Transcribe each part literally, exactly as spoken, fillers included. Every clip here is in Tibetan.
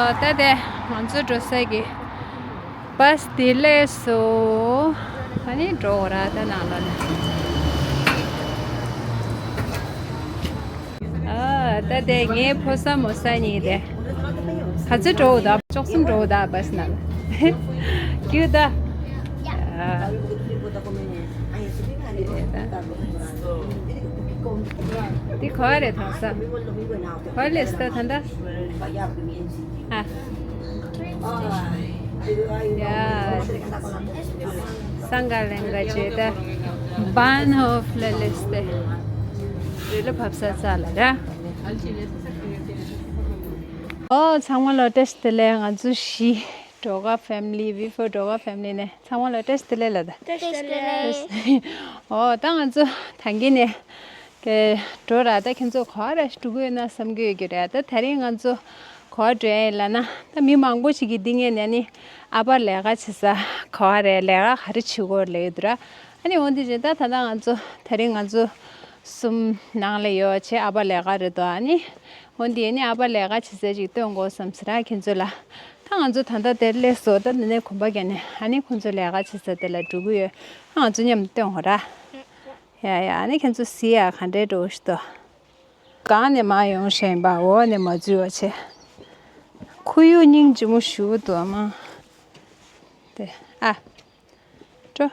ད་དེ་ང་ཚོ་འགྲོ་ས་གི་བཱས་དེ་སླེབས་སོང་། ཨ་ནི་འགྲོ་འོ་ར་ད་ནང་ལོགས་ནས། ཨ་ད་དེ་ངའི་ཕོ་གསར་མོ་གསར་གཉིས་དེ་ག་ཚོད་འགྲོ་འོ་ད་ཅོག་གསུམ་འགྲོ་འོ་ད་བཱས་ནང་ལ། ཀྱུ་ད། ཨ། དེ་ག་རེད་ད་ས། ག་རེད་ད་ད་ལྟ། ཨ། ཡ། སང་ག་ལེན་ག་ཅེ་ད། བཱན་ཧོབ་ལ་སླེབས་ཏེ། རི་ལ་བབས་ས་ཙ་ལ་ར། ཨོ་ཚང་མ་ལ་བཀྲ་ཤིས་བདེ་ལེགས། ང་ཚོ་བཞི། ཌོ་ག་ཕེ་མི་ལི། ཝི་ཕོར་ཌོ་ག་ཕེ་མི་ལི་ནས་ཚང་མ་ལ་བཀྲ་ཤིས་བདེ་ལེགས་ལ་ད། བཀྲ་ཤིས་བདེ་ལེགས། ཨོ་ད་ང་ཚོ་ད་གིན་ནས་ག་འགྲོ་ར། ད་ཁྱེད་ཚོ་ག་རེ་འགྲོ་གི་ཡོད་ན་བསམ་གི་ཡོད་ཀྱི་རེད། ད་དེ་རིང་ང་ཚོ་ག་འགྲོ་ཡ་ཡིན་ལབ་ན། ད་མི་མང་པོ་ཞིག་གིས་འདི་ངས་ནས་ནི་ཨ་ཕ་ལས་ཀ་བྱེད་ས་ག་རེད། ལས་ཀ་ག་རེ་བྱེད་དགོས་ལབ་ཡོད་འདུག་ར། ཨ་ནི་འོ་འདི་བྱས་ད་ད་ལྟ་ང་ཚོ་དེ་རིང་ང་ཚོ་གསུམ་ནང་ལ་ཡོད་བྱས་ཨ་ཕ་ལས་ཀ་རེད་དོ། ཨ་ནི་འོ་འདི་ནི་ཨ་ཕ་ལས་ཀ་བྱེད་ས་ཅིག་སྟོན་དགོས་བསམ་ཟེར་ར་ཁྱེད་ཚོ་ལ། ད་ང་ཚོ་ད་ལྟ་དེར་སླེབས་སོང་། ད་འདི་ནས་གོམ་པ་བརྒྱབ་ནས་ཨ་ནི་ཁོང་ཚོ་ལས་ཀ་བྱེད་ས་དེ་ལ་འགྲོ་གི་ཡོད། ཨ་ང་ཚོ་མཉམ་དུ་སྟོན་དགོས་ར། ཡ་ཡ། ཨ་ནི་ཁྱེད་ཚོ་གཟིགས་ཡ་ག་འདྲའི་འགྲོ་ཞིག་འདུག་གང་ནས་མར་ཡོང་བཞིན་པ། འོག་ནས་མར་འཛུལ་བ་བྱས། ཁོར་ཡུག་སྙིང་རྗེ་མོ་ཞེ་པོ་འདུག་ཨ་མ། དེ་ཨ། འགྲོ།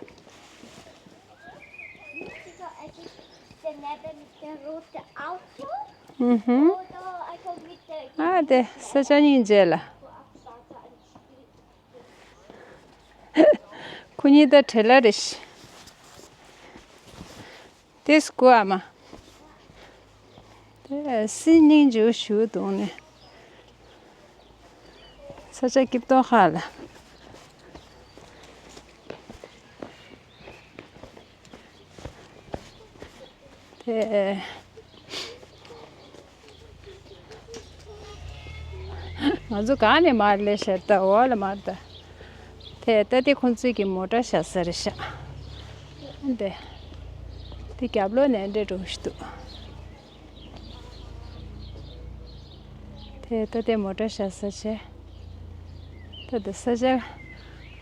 ཨུ་ཧུམ། ཨ་དེ་ས་ཆ་སྙིང་རྗེ་ལ། ཁོ་གཉིས་ད་བྲེལ་ལ་རེད་ཤི། དེ་སྐུ་ཨ་མ། དེ་སི་སྙིང་རྗེ་ཞུ་དུང་ནས། ས་ཆ་སྐྱིད་ཏོག་ཁ་ལ། དེ། ང་ཚོ་གང་ནས་མར་སླེབས་ཤག་ད་འོག་ལ་མར་ད། དེ་ལྟ་དེ་ཁོང་ཚོའི་གི་མོ་ཊ་བཞག་ས་རེད་ཤག་དེ། དེ་རྒྱབ་ལོགས་ནས་འདྲེ་འགྲོ་ཞིག་འདུག་དེ་ལྟ་དེ་མོ་ཊ་བཞག་ས་བྱས། ད་དེ་ས་ཆ་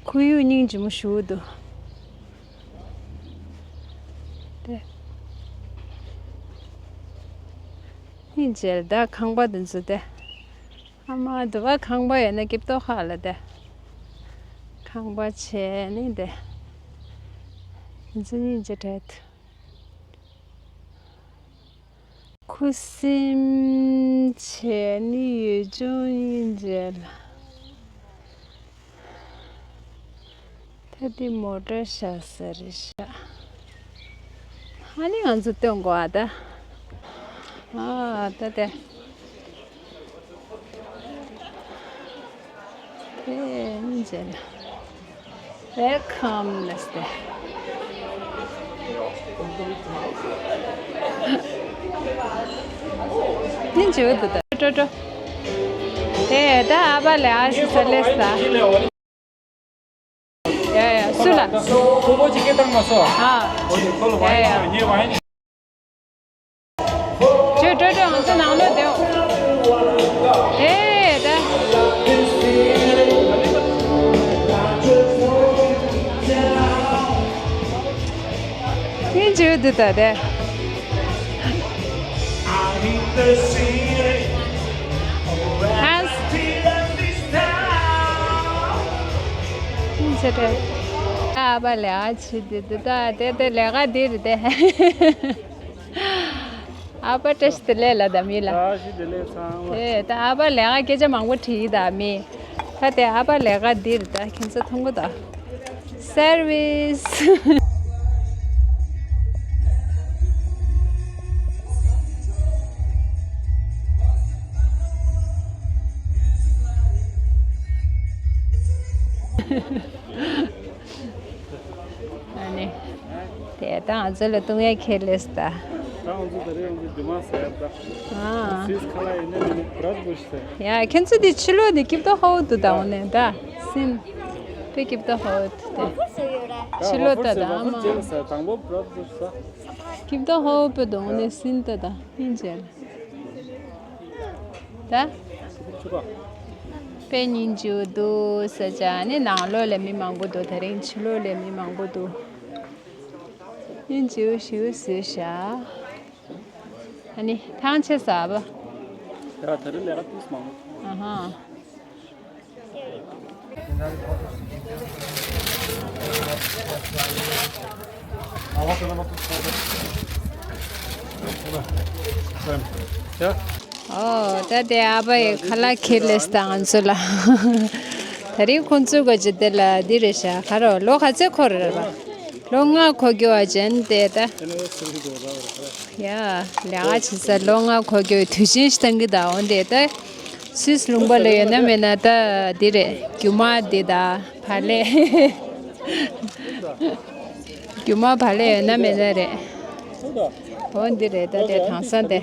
ཁོར་ཡུག་སྙིང་རྗེ་མོ་ཞེ་པོ་འདུག་དེ། སྙིང་རྗེ་ལ་ད་ཁང་པ་དེ་ཚོ་དེ། ཨ་མ་དུ་བ་ཁང་པ་ཡོད་ན་སྐྱིད་ཏོག་ཁ་ལ་དེ། ཁང་པ་བྱས་ནི་དེ། དེ་ཚོ་སྙིང་རྗེ་དྲན་འདུག་ཁུ་སིམ་བྱས་ནི་ཡུལ་ལྗོངས་སྙིང་རྗེ་ལ། ད་འདི་མོ་ཊ་བཞག་ས་རེད་ཤག་ཨ་ནི་ང་ཚོ་སྟོན་དགོས་ཨ་ད། ཨ་ད་དེ། དེ་ནི་མཇལ། Welcome ལབ་སྟེ། ནི་མཇལ་དུ་ད་ཀྲོ་ཀྲོ། དེ་ད་ཨ་ཕ་ལས་ཨ་ཞུ་ས་ལས་ས། ཡ་ཡ་སུ་ལ། ཁོ་ལོ་ཅིག་སྐད་བཏང་མ་སོང་། ཨ། ཁོ་ལོ་ཡ་ཡ། ཉེ་བ་ཡིན། ཁྱོད་སྤྲོ་སྤྲོ་ང་ཚོ་ནང་ལོགས་སྡོད། ཨེ་ད། ཨིན་ཇུ་དུ་ད་དེ། ཨ། ཨིན་ཇུ་དེ། ཨ་བ་ལེ་ཨ་ཆི་དུ་དུ་ད་དེ་དེ་ལས་ཀ་འདི་རེད་དེ། ཨ་ཕ་བཀྲ་ཤིས་བདེ་ལེགས་ལ་ད་མི་ལ། བཀྲ་ཤིས་བདེ་ལེགས་ཚང་མ། དེ་ད་ཨ་ཕ་ལས་ཀ་སྐད་ཆ་མང་པོ་དྲིས་ད་མི། ད་དེ་ཨ་ཕ་ལས་ཀ་འདི་རེད་ད་ཁྱེད་ཚོ་མཐོང་གི་ད། སར་ཝིས། ཨ་ནི། དེ་ད་ང་ཚོ་ལ་བཏུང་ཡ་ཁེལ་ལེས་ད། ད་ང་ཚོ་ད་རེས་ང་ཚོ་རྒྱུ་མ་ཟ་ཡ་ད། ཨ། སིས་ཁ་ལ་ཡིན་ན་ནི་བྲག་འགྲོ་ཤི་ཟེར། ཡ་ཁྱེད་ཚོ་དེ་ཕྱི་ལོགས་དེ་སྐྱིད་པོ་ཧོ་འདུག་ད་འོ་ནས་ད། སིན། དཔེ་སྐྱིད་པོ་ཧོ་འདུག་དེ། ཕྱི་ལོགས་ད་ད་ཨ་མ། དང་པོ་བྲག་འགྲོ་ཤི་ཟེར། སྐྱིད་པོ་ཧོ་པོ་འདུག་འོ་ནས་སིན་ད་ད་ཨིན་ཇེལ། ད། ཆུ་པ། དཔེ་སྙིང་རྗེ་པོ་འདུག་ས་ཆ་ནི་ནང་ལོགས་ལ་མི་མང་པོ་འདུག་ད་རིང་ཕྱི་ལོགས་ལ་མི་མང་པོ་འདུག་སྙིང་རྗེ་པོ་ཞེ་པོ་བཟོས་ཤག་ཨ་ནི་ཐང་ཆད་ས་བ། ཡ་ད་རིང་ལས་ཀ་ཏིས་མང་པོ། ཨ་ཧ། ཨོ་ད་དེ་ཨ་ཕ་ཡི་ཁ་ལག་ཁྱེར་སླེབས་ད་ང་ཚོ་ལ། ད་རིང་ཁོང་ཚོའི་གོ་ཅི་དེ་ལ་འདི་རེད་ཤག་ག་རེ་ལོ་ག་ཚོད་འཁོར་རེད་པ། ལོ་ལྔ་འཁོར་རྒྱུ་བ་ཅན་དེ་ད། ཡ། ལས་ཀ་བྱེད་ས་ལོ་ལྔ་འཁོར་རྒྱུ་དུས་ཆེན་ཞིག་བཏང་གི་ད་འོན་ཏེ་ད། སུད་སི་ལུང་པ་ལ་ཡོད་ན་མེད་ན་ད་འདི་རེད། རྒྱུ་མ་འདི་ད་བག་ལེབ། རྒྱུ་མ་བག་ལེབ་ཡོད་ན་མེད་ན་རེད། འོ་འདི་རེད་ད་དེ་དེང་སང་དེ།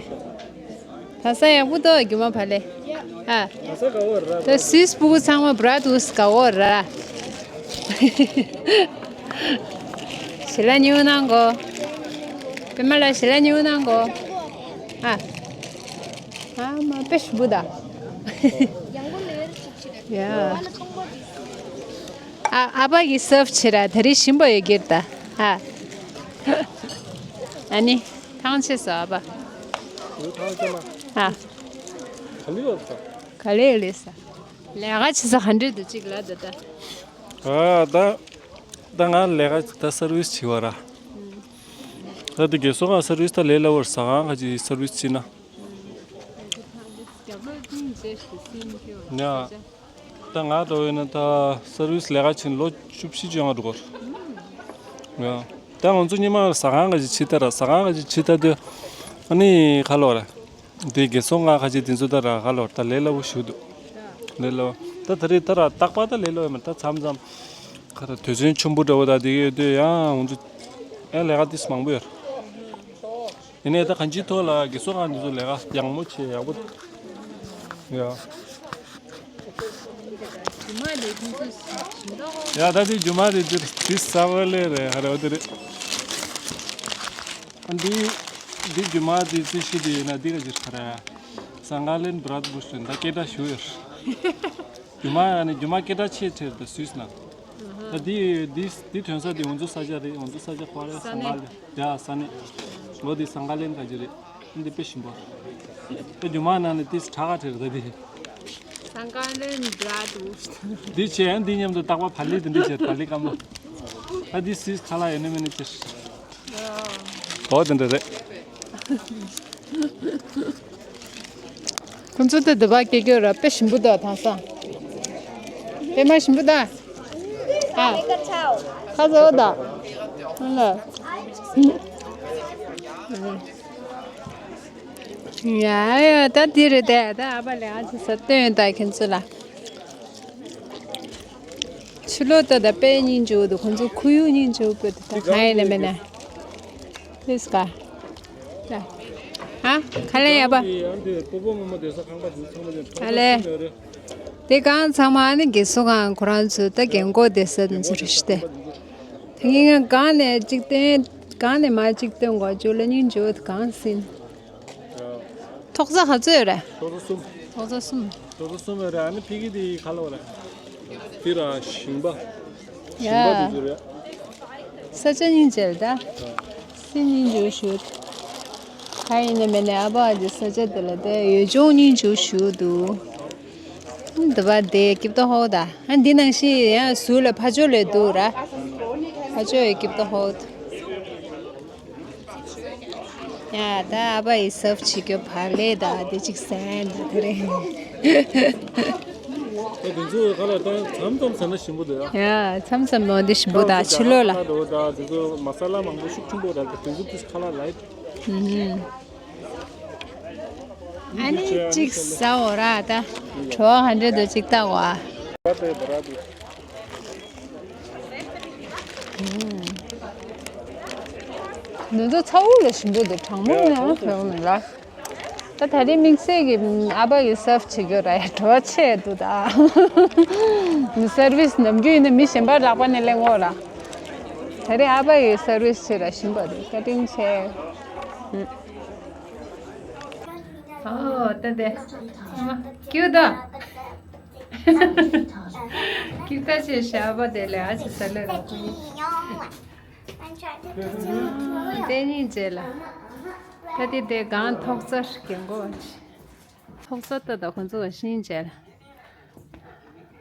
དེང་སང་ཡག་པོ་འདུག་རྒྱུ་མ་བག་ལེབ། ཨ། ད་སུད་སི་ཕྲུ་གུ་ཚང་མ་བྲ་ཏུ་སི་ག་འོ་ར། ཞི་ལ་ཉིའུ་གནང་གོ། པད་མ་ལ་ཞི་ལ་ཉིའུ་གནང་གོ། ཨ། ཨ་མ་དཔེ་ཞིམ་པོ་ད། ཡ། ཨ་ཨ་ཕ་གི་སར་བ་བྱེད་ར་ད་རིང་ཞིམ་པོ་ཡོད་ཀྱི་རེད་ད། ཨ། ཨ་ནི་ཐང་ཆད་སོང་ཨ་ཕ། ཨ། ག་ལེ་ཡོད་ས། ག་ལེ་ཡོད་ལེ་ས། ལས་ཀ་བྱེད་ས་ག་འདྲས་འདུག་ཅིག་ལ་ད་ད། ཨ་ད། ད་ང་ལས་ཀ་ད་སར་བིས་བྱེད་པ་ར། ད་དེ་རྒན་གསོ་ཁང་སར་བིས་ད་ལས་སླ་བོར་ཟ་ཁང་ཁ་ཅིག་སར་བིས་བྱེད་ན། ཡ། ད་ང་འདྲ་བོ་ཡིན་ན་ད་སར་བིས་ལས་ཀ་བྱས་ནས་ལོ་བཅུ་བཞི་བཅོ་ལྔ་འགྲོ་གི་རེད། ཡ། ད་ང་ཚོ་སྔོན་མ་ཟ་ཁང་ཁ་ཅིག་བྱེད་ད་ར་ཟ་ཁང་ཁ་ཅིག་བྱེད་ད་དུས་ཨ་ནི་ཁ་ལོ་ར། དེ་རྒན་གསོ་ཁང་ཁ་ཅིག་དེ་ཚོ་ད་ར་ཁ་ལོ་ད་ལས་སླ་བོ་ཞིག་འདུག་ལས་སླ་བོ། ད་ད་རེས་ད་ར་རྟག་པར་ད་ལས་སླ་བོ་ཡོད་མ་རེད། ད་མཚམས་མཚམས་ཁ་ད་དུས་ཚོད་ཆེན་པོ་འདྲ་བོ་ད་དེ་ག་ཡོད་དུས་ཡང་ང་ཚོ་ཡང་ལས་ཀ་ཏིས་མང་པོ་ཡོད་རེད། ཡིན་ནའི་ད་གང་ཅིའི་ཐོག་ལ་རྒན་གསོ་ཁང་འདི་ཚོ་ལས་ཀ་ཡག་མོ་བྱས་ཡག་པོ། ཡ། རྒྱུ་མ་རེད་འདི་ཚོ་ཞིམ་ད་ཧོ། ཡ་ད་དེ་རྒྱུ་མ་རེད་འདི་དེ་ཟ་བ་ལེ་རེད་ཧ་རེ་བ་དེ་རེད། ཨ་འདི་འདི་རྒྱུ་མ་དེ་རྩི་ཤི་དེ་ཡིན་ན་འདི་ག་ཅིག་ཧ་རེ། ཟངས་དཀར་ལེན་བྲ་ཏུ་བུ་ཤུ་ད་སྐད་གྲགས་ཞུ་ཡོད། རྒྱུ་མ་ཡ་ནི་རྒྱུ་མ་སྐད་གྲགས་ཆེ་ཁྲེར་ད་སུད་སི་ན། ད་འདི་འདི་འདི་ཐོན་ས་དེ་ང་ཚོ་ས་ཆ་རེད། ང་ཚོ་ས་ཆ་ཁོ་རེ་ས་ཟངས་དཀར་ལེན། ཡ་ས་གནས། ལོ་འདི་ཟངས་དཀར་ལེན་ག་ཅི་རེད། འདི་དཔེ་ཞིམ་པོ། ད་རྒྱུ་མ་ནང་ནས་ཏིས་གྲགས་ཁ་ཁྲེར་ད་འདི། ཟངས་དཀར་ལེན་བྲ་ཏུ་བུ་ཤུ། འདི་བྱས་འདི་མཉམ་དུ་རྟག་པར་བག་ལེབ་དེ་འདྲ་བྱས་བག་ལེབ་སྐམ་པོ། ད་འདི་སུད་སི་ཁ་ལག་ཡོད་ན་མེད་ན་ཅི། ཨོ་དེ་འདྲ་རེད། ཁོང་ཚོ་ད་འདི་བ་སྐྱེ་རྒྱུ་ར་དཔེ་ཞིམ་པོ་འདུག་དེང་སང་། དཔེ་མ་ཞིམ་པོ་ད། ཨ། ཁ་ཟོ་ད། ཨ་ལ། ཡ་ཡ་ད་འདི་རེད་དེ་ད་ཨ་ཕ་ལས་ཨ་ཅེ་ས་སྟོན་ད་ཁྱེད་ཚོ་ལ། ཕྱི་ལོགས་ད་ད་དཔེ་སྙིང་རྗེ་པོ་འདུག་ཁོང་ཚོ་ཁོར་ཡུག་སྙིང་རྗེ་པོ་དགོས་དེ་ད་གང་ཡིན་ན་མེད་ན། ལིས་ཀ་ཧ། ཁ་ལེ་ཡ་པ། ཨ་ལེ། དེ་གང་ཚང་མ་ནི་རྒན་གསོ་ཁང་ཁོ་རང་ཚོ་ད་རྒན་གོག་བསྡད་ས་དེ་ཚོ་རེད་ཤི་ཏེ། དེ་ངས་ང་གང་ནས་གཅིག་བསྟན། གང་ནས་མ་གཅིག་བསྟན་གོ་ཅོ་ལ་སྙིང་རྗེ་པོ་དེ་གང་ཟིན། ཐོག་ས་ག་ཚོད་ཡོད་རེད། ཐོག་ས་གསུམ། ཐོག་ས་གསུམ། ཐོག་ས་གསུམ་ཡོད་རེད། ཨ་ནི་ཕ་གི་དེ་ག་ལ་བ་རེད། དེ་ར་ཞིང་པ། ཞིང་པ་དེ་ཡ། ཚོ་རེད། ས་ཆ་སྙིང་རྗེ་ལ་ད། སེམས་སྙིང་རྗེ་ཞུ། ག་ཡིན་ན་མེད་ན་ཨ་ཕ་གི་ས་ཆ་དེ་ལ་ད་ཡུལ་ལྗོངས་སྙིང་རྗེ་ཞུ་འདུག་འདི་བ་དེ་སྐྱིད་ཏོ་ཧོ་ད། ཨ་འདི་ནང་བཞིན་ཡང་ཟུར་ལ་ཕ་ཇོ་ལས་འདུག་ར། ཕ་ཇོ་ཡི་སྐྱིད་ཏོ་ཧོ། ཡ་ད་ཨ་ཕ་ཡི་སབ་བྱེད་རྒྱུ་བག་ལེབ་ད་དེ་གཅིག་ཟན་ད་དེ་རེད། ད་དེ་ཚོ་ག་ལ་ད་མཚམས་མཚམས་ཟ་ན་ཞིམ་པོ་འདུག་ཡ། ཡ་མཚམས་མཚམས་ནང་དེ་ཞིམ་པོ་ད་ཕྱི་ལོགས་ལ། ད་དེ་ཚོ་མ་ས་ལ་མང་པོ་ཤུགས་ཆེན་པོ་ར་ད་དེ་ཚོ་དེ་ཁ་ལག་ལའི། ཨ་ནི་གཅིག་ཟ་འོ་ར་ད། བྲོ་བ་ག་འདྲ་འདུག་གཅིག་ལྟ་འོ་ཨ། འདི་ཚོ་ཚ་བོ་ལ་ཞིམ་པོ་འདུག་གྲང་མོ་ནས་ཡང་ཕན་མི་ལ། ད་ད་རེས་དམིགས་བསལ་གྱི་ཨ་ཕ་གི་སབ་བྱེད་རྒྱུ་ར་ཡ་བྲོ་བ་ཆེ་འདུག་ད། མི་སར་བིས་ནམ་རྒྱུན་ཡིན་ན་མི་གཞན་པ་ལག་པ་ནས་ལེན་འོ་ར། ད་རེས་ཨ་ཕ་གི་སར་བིས་ཆེ་ར་ཞིམ་པ་འདུག་བཀའ་དྲིན་ཆེ། ཨོ་ད་དེ། ཀྱུ་ད། ཀིག་ཏ་ཆེ་ཤ་བ་དེ་ལས་ཨ་ཅི་ས་ལེ་ར་ཁུ་ཡི། དེ་གཉིས་རྗེས་ལ། ད་དེ་དེ་གང་ཐོག་ཚར་གྱི་མགོ་བ་ཆེ། ཐོག་ཚར་ད་ད་ཁོ་ཚོ་བ་ཤིང་རྗེས་ལ།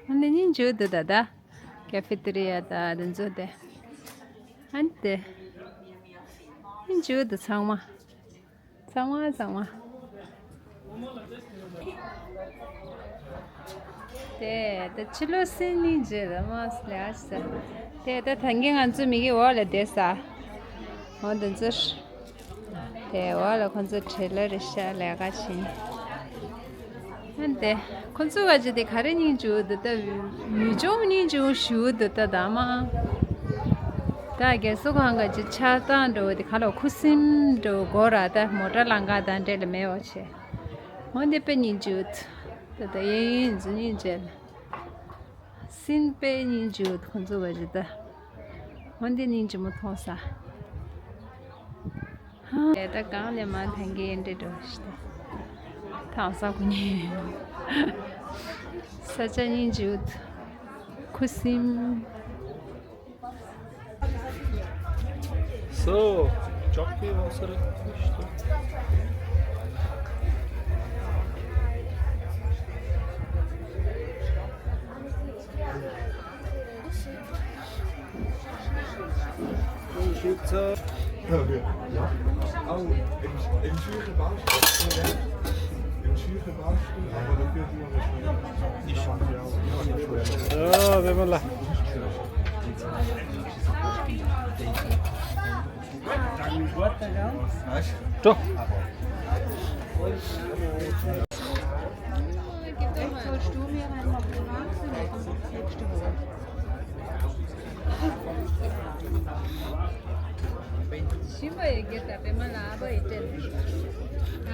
ཨ་ནི་གཉིས་འཇུ་དུ་ད་ད། ཀེ་ཧྥེ་ཏེ་རི་ཡ་ད་དེ་ཚོ་དེ། ཨ་ནི་དེ། གཉིས་འཇུ་དུ་ཚང་མ། གཙང་མ་གཙང་མ། དེ་ད་ཕྱི་ལོགས་སེམས་གླིང་རྗེས་ལ་མ་སླེ་ཨ་ཟེར། དེ་ད་ད་གིན་ང་ཚོ་མི་གི་འོག་ལ་བསྡད་ས། འོ་འདི་ཚོར། དེ་འོག་ལ་ཁོ་ཚོ་ཁྲེ་ལ་རི་ཤ་ལས་ཀ་བྱིན། ཨ་འདི། ཁོ་ཚོ་བ་ཅི་དེ་ག་རེ་སྙིང་རྗེ་འདུག་ད། མི་ཆོག་སྙིང་རྗེ་ཞུ་འདུག་ད་ད་མ། ད་རྒས་གསོ་ཁང་ག་ཅི་ཆགས་སྟངས་འགྲོ་དེ་ག་ལ་ཁུ་སིམ་འགྲོ་དགོས་ར་ད་མོ་ཊ་ལང་ག་ད་འདྲེ་ལ་མེད་བ་ཆེ། འོ་འདི་དཔེ་སྙིང་རྗེ་ད་ད་ཡིན་ཡིན་ཟིན་ཡིན་བྱས་ལ། སིན་དཔེ་སྙིང་རྗེ་ཁོ་ཚོ་བ་ཅི་ད། འོ་འདི་སྙིང་རྗེ་མོ་མཐོང་ས། ཧ། ད་གང་ནས་མ་ཐང་གི་འདྲེ་འགྲོ་ཤི་ད། ཐང་ས་ཁུ་ཉི། ས་ཆ་སྙིང་རྗེ། ཁུ་སིམ། སོ། ཅོག་པའི་འོ་ས་རེད། འགྲོ།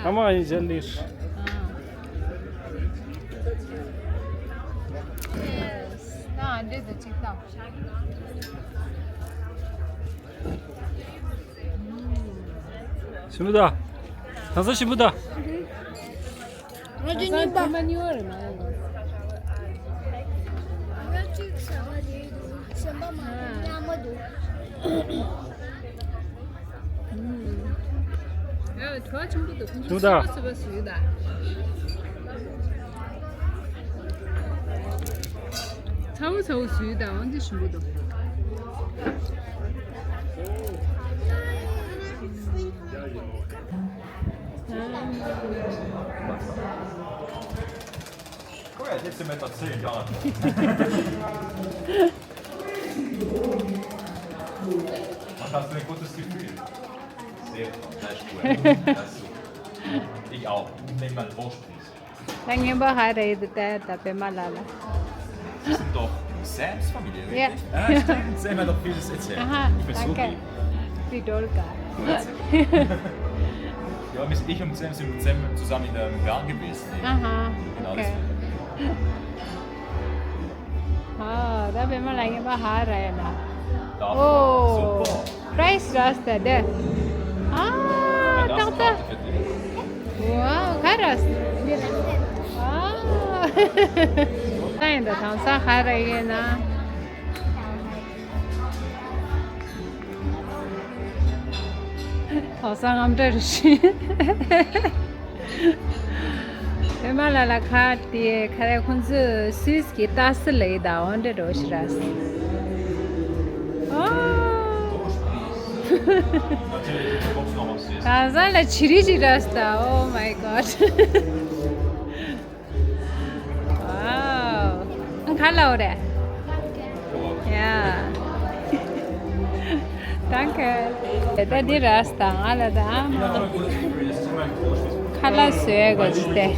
ཨ་མ་ཡིན་ཟེར་ལིར། ཨ་འདྲེ་དུ་ཅིག་བཏང་། ཞིམ་པོ་ད། དང་ས་ཞིམ་པོ་ད། ང་ཚོ་གཉིས་པ། ང་ཚོ་གཉིས་པ་རེད་མ་ཡོང་། ང་གཅིག་ཟ་བ་རེད་འདུག་གཞན་པ་མ་རེད། མཉམ་པོ་འདུག་ཨ་བྲོ་བ་ཆེན་པོ་འདུག་ཁོང་ཚོ་ཚ་བོ་ཚ་བོ་བཟོས་ད། ཚ་བོ་ཚ་བོ་བཟོས་ད་འོན་ཏེ་ཞིམ་པོ་འདུག Pourquoi elle a dit de se mettre à tirer une barre à toi ? Man hat eine gute Gefühl. Sehr, das ist gut. Das ist super. Ich auch. Nimm mal einen Vorsprung. ད་ངན་པ་ཧ་རེ་ཡི་དུ་ད་ད་པེ་མ་ལ་ལ། Sie sind doch Sams Familie, ja, richtig? Ah, stimmt. Sam hat doch vieles erzählt. Aha, ich bin danke. Suki. Wie doll gar. Ja, ich und Sam sind mit Sam zusammen in einem Garten gewesen. Aha, genau, okay. ཨ་ད་པེ་མ་ལ་ངན་པ་ཧ་རེ་ཡ་ལ། ཨོ། Price ར་སྟ་དེ། ཨ་ཏག་ཏག་ཝའོ་ག་ར་སྟ། ཨ་ད་ཡིན་ད་དང་ས་ཧ་རེ་ཡེ་ན། དོ་སང་ངམ་འདྲ་རུ་ཤི། ཨེ་མ་ལ་ལ་ཁ་དེ་ཁ་རེ་ཁོང་ཚོས་སུས་ཀྱི་ཏ་སི་ལ་ཡི་ད་འོན་འདྲ་རོ་ཤི་ར་སི། ཨོ། གང་ཟག་ལ་ཆི་རི་ཅི་ར་སི་ད། Oh my god. Wow. ཁ་ལ་འོ་རེད། ཡ། Danke. ད་འདི་ར་སི་དང་ང་ལ་ད་ཨ་མ། ཁ་ལག་བཟོས་གོ་ཅི་སྟེ།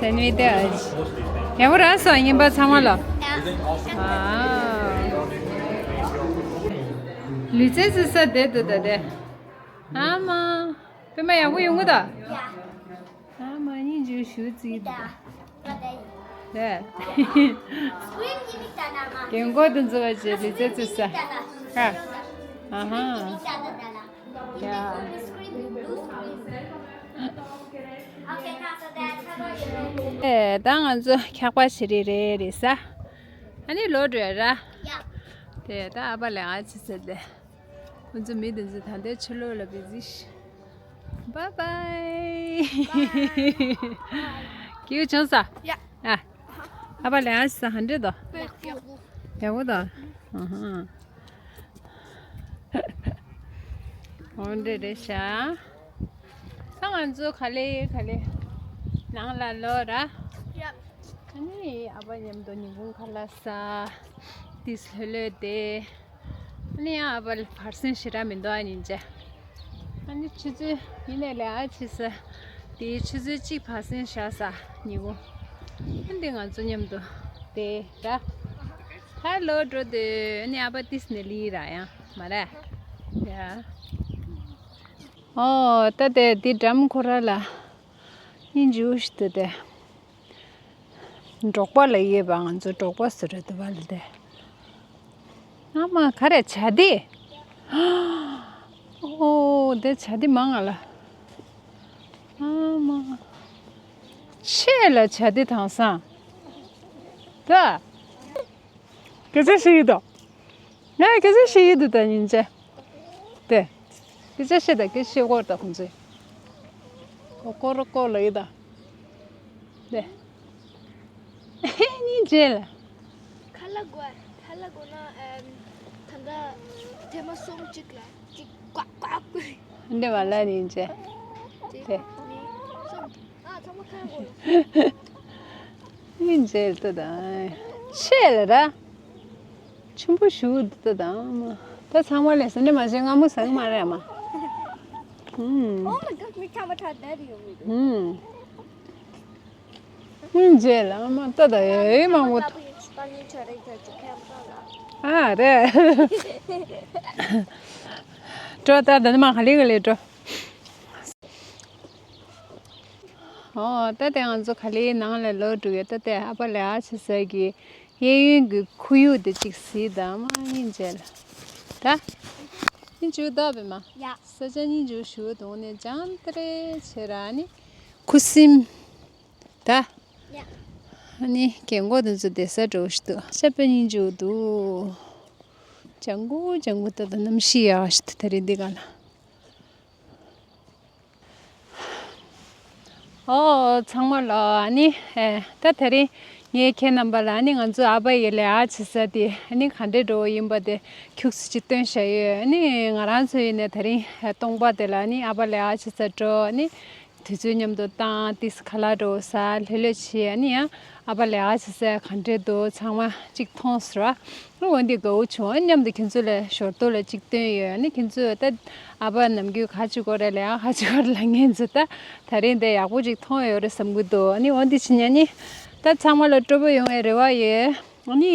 སེན་ཝི་དེ་ཨ་ཅི། ཡག་པོ་ར་སོང་ཉིན་པ་ཚང་མ་ལ། ཨ། ལུས་རྩལ་རྩེད་ས་དེ་འདུག་ད་དེ། ཨ་མ། པེ་མ་ཡག་པོ་ཡོང་གི་ད། ཨ་མ་གཉིས་འཇུ་ཞུ་ཙི་ད། རེད། རྒན་གོག་དེ་ཚོ་བ་ཅི་ལི་ཙེ་ཙི་ས། ཧ། ཨ་ཧ། ཡ། ཨེ། ད་ང་ཚོ་འཁྱག་པ་བྱེད་རེས་རེད་རེད་ས། ཨ་ནི་ལོག་འགྲོ་ཡ་ར། དེ་ད་ཨ་ཕ་ལས་ང་ཕྱི་ས་དེ། ཁོང་ཚོ་མི་དེ་ཚོ་ད་ལྟའི་ཕྱི་ལོགས་ལ་བི་ཟི་ཤི། བཱའི་བཱའི། སྐྱིད་པོ་བྱུང་ས། ཡ། ཨ། ཨ་ཕ་ལས་ང་ཕྱི་ས་ག་འདྲ་འདུག་ཡག་པོ་འདུག་ཨ་ཧ། འོ་འདྲ་རེད་ཤག་ད་ང་ཚོ་ག་ལེ་ག་ལེ་ནང་ལ་ལོག་ར། ཡ། ཨ་ནི་ཨ་ཕ་མཉམ་དུ་ཉིན་གུང་ཁ་ལག་ཟ། ཏིས་ལྷོད་ལྷོད་བསྡད། ཨ་ནི་ཡང་ཨ་ཕ་བར་སེང་ཞེ་དྲག་མི་འདུག་ཨ་ཉིན་བྱས། ཨ་ནི་ཆུ་ཚོད་ཡིན་ནའི་ལས་ཨ་ཕྱི་ས། དེའི་ཆུ་ཚོད་གཅིག་བར་སེང་བཞག་ས་ཉིན་གུང་། ཨ་འདི་ང་ཚོ་མཉམ་དུ་བསྡད་ར། ད་ལོག་འགྲོ་དུས་ཨ་ནི་ཨ་ཕ་ཏིས་ནས་ལི་ར་ཡང་མ་རེད། ཡ། ཨོ་ད་དེ་འདི་འགྲམ་ཁོ་ར་ལ། སྙིང་རྗེ་པོ་ཞིག་འདུག་སྟེ། འབྲོག་པ་ལ་ཡོད་པ་ང་ཚོ་འབྲོག་པ་ཟེར་རེད་འདུག་པ་ལ་དེ། ཨ་མ་ག་རེ་བྱ་དེ། ཨོ་དེ་བྱ་དེ་མང་ང་ལ། ཨ་མ། ཆེ་ལ་བྱ་དེ་དང་སང་། ད། སྐད་ཆ་བཤད་ཡི་འདུག་ངས་སྐད་ཆ་བཤད་ཡི་འདུག་ད་ཉིན་བྱས། དེ། སྐད་ཆ་བཤད་ད་སྐད་ཆ་བཤད་སྐོར་ད་ཁོང་ཚོས། ཀོ་ཀོ་རོ་ཀོ་ལ་ཡི་ད། དེ། ཉིན་བྱས་ལ། ཁ་ལག་དགོས། ཁ་ལག་དགོས་ན་ཨམ། ད་ལྟ་ཐེངས་མ་གསུམ་གཅིག་ལ་གཅིག་ཀ་ཀ་ཀ། འདི་མ་ལ་ཉིན་བྱས། དེ། ཨ་ཚང་མ་ཁ་ལག་དགོས། སྙིང་རྗེ་ལྟ་དང་། ཆེ་ལ་ར། ཆུན་པོ་ཞུ་ལྟ་དང་མ། ད་ཚང་མ་ལས་སེ་འདྲ་མ་བྱེད་སྔ་མོ་ཟང་མ་རེད་མ། ཧུམ། Oh my god, we can't talk that you. ཧུམ། སྙིང་རྗེ་ལ་མ་ལྟ་དང་ཡེ་མང་པོ། ཨ་རེད། འགྲོ་ད་ད་ནི་མ་ག་ལེ་ག་ལེ་འགྲོ། ཨོ་ད་དེ་ང་ཚོ་ག་ལེའི་ནང་ལ་ལོག་འགྲོ་གི། ད་དེ་ཨ་ཕ་ལས་ཨ་ཆེ་ས་གི་གཡས་གཡོན་གྱི་ཁོར་ཡུག་དེ་གཅིག་གཟིགས་དང་མ་སྙིང་རྗེ་ལ། ད་སྙིང་རྗེ་ལྟ་བས་མ། ཡ། ས་ཆ་སྙིང་རྗེ་ཞུ་དོང་ནས་ལྗང་ཏི་རེ་བྱེད་ར་ནི་ཁུ་སིམ། ད། ཡ། ཨ་ནི་རྒན་གོག་དེ་ཚོ་བསྡད་ས་འགྲོ་ཞིག་འདུག་ཤ་པེ་སྙིང་རྗེ་འདུག་ལྗང་གུ་ལྗང་གུ་ད་ད་གནམ་གཤིས་ཡག་ཞིག་འདུག་ད་རེས་འདི་ག་ལ། ཨོ་ཚང་མ་ལ་ཨ་ནི་ཨེ་ད་དེ་རིང་ངས་ཁྱེད་རྣམ་པ་ལ་ཨ་ནི་ང་ཚོ་ཨ་ཕ་ཡི་ལས་ཨ་ཆེ་ས་དེ་ཨ་ནི་ག་འདྲས་འགྲོ་བ་ཡིན་པ་དེ་ཁྱུག་ཙམ་ཅིག་སྟོན་བཞག་ཡོད། ཨ་ནི་ང་རང་ཚོ་ཡིན་ནས་དེ་རིང་སྟོང་པ་དེ་ལ་ཨ་ནི་ཨ་ཕ་ལས་ཨ་ཆེ་ས་འགྲོ་ཨ་ནི་དུས་ཚོད་མཉམ་དུ་བཏང་ཏིས་ཁ་ལག་འགྲོ་ས་ལྷོད་ལྷོད་བྱས་ཨ་ནི་ཡང་ཨ་ཕ་ལས་ཨ་ཆེ་ས་ག་འདྲས་འདུག་ཚང་མ་ཅིག་མཐོང་ཟེར་བ། འོ་འདི་དགའ་བོ་བྱུང་། མཉམ་དུ་ཁྱེད་ཚོ་ལ་ཞོར་དུ་ལ་གཅིག་སྟོན་ཡོད། ཨ་ནི་ཁྱེད་ཚོས་ད་ཨ་ཕ་ནམ་རྒྱུན་ག་ཅིག་གོ་རེད་ལ་ཡང་ག་ཅིག་གོ་རེད་ལ་ངན་ཚོ་ད་ད་རིང་འདི་ཡག་པོ་ཅིག་མཐོང་ཡོད་རེད་བསམ་གི་འདུག་ཨ་ནི་འོ་འདི་ཕྱི་ཉིན་ནི་ད་ཚང་མ་ལ་སྤྲོ་པོ་ཡོང་བའི་རེ་བ་ཡོད། ཨ་ནི་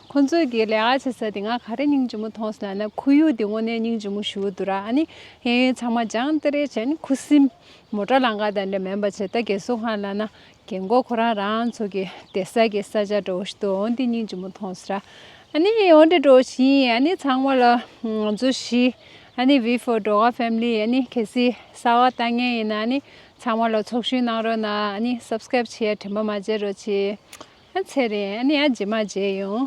ཁོང་ཚོས་ཀྱི་ལས་ཀ་བྱེད་ས་དེ་ང་ག་རེ་སྙིང་རྗེ་མོ་མཐོང་སོང་ལབ་ན་ཁོར་ཡུག་དེ་དངོས་གནས་སྙིང་རྗེ་མོ་ཞེ་པོ་འདུག་ར། ཨ་ནི་གཡས་གཡོན་ཚང་མ་ལྗང་ཏི་རེ་བྱས་ནི་ཁུ་སིམ་མོ་ཊ་ལམ་ཁ་དང་འདྲ་མིན་པ་བྱས། ད་རྒས་གསོ་ཁང་ལབ་ན། རྒན་གོག་ཁོ་རང་རང་ཚོ་གི་བསྡད་ས་གི་ས་ཆ་འདྲ་བོ་ཞིག་འདུག་འོ་འདི་སྙིང་རྗེ་མོ་མཐོང་སོང་ར། ཨ་ནི་འོ་འདི་འདྲ་བོ་ཞིག་ཡིན། ཨ་ནི་ཚང་མ་ལ་ང་ཚོ་བཞི། ཨ་ནི་V for Doga family། ཨ་ནི་གལ་སྲིད་གསར་པ་ལྟ་མཁན་ཡིན་ན་ཨ་ནི་ཚང་མ་ལ་ཚོགས་ཞུགས་གནང་རོགས་གནང་། ཨ་ནི་subscribe་བྱེད་ཡ་དྲན་པ་མ་བརྗེད་རོགས་བྱེད། ཨ་ཚེ་རིང་། ཨ་ནི་ཨ་རྗེས་མ་མཇལ་ཡོང་།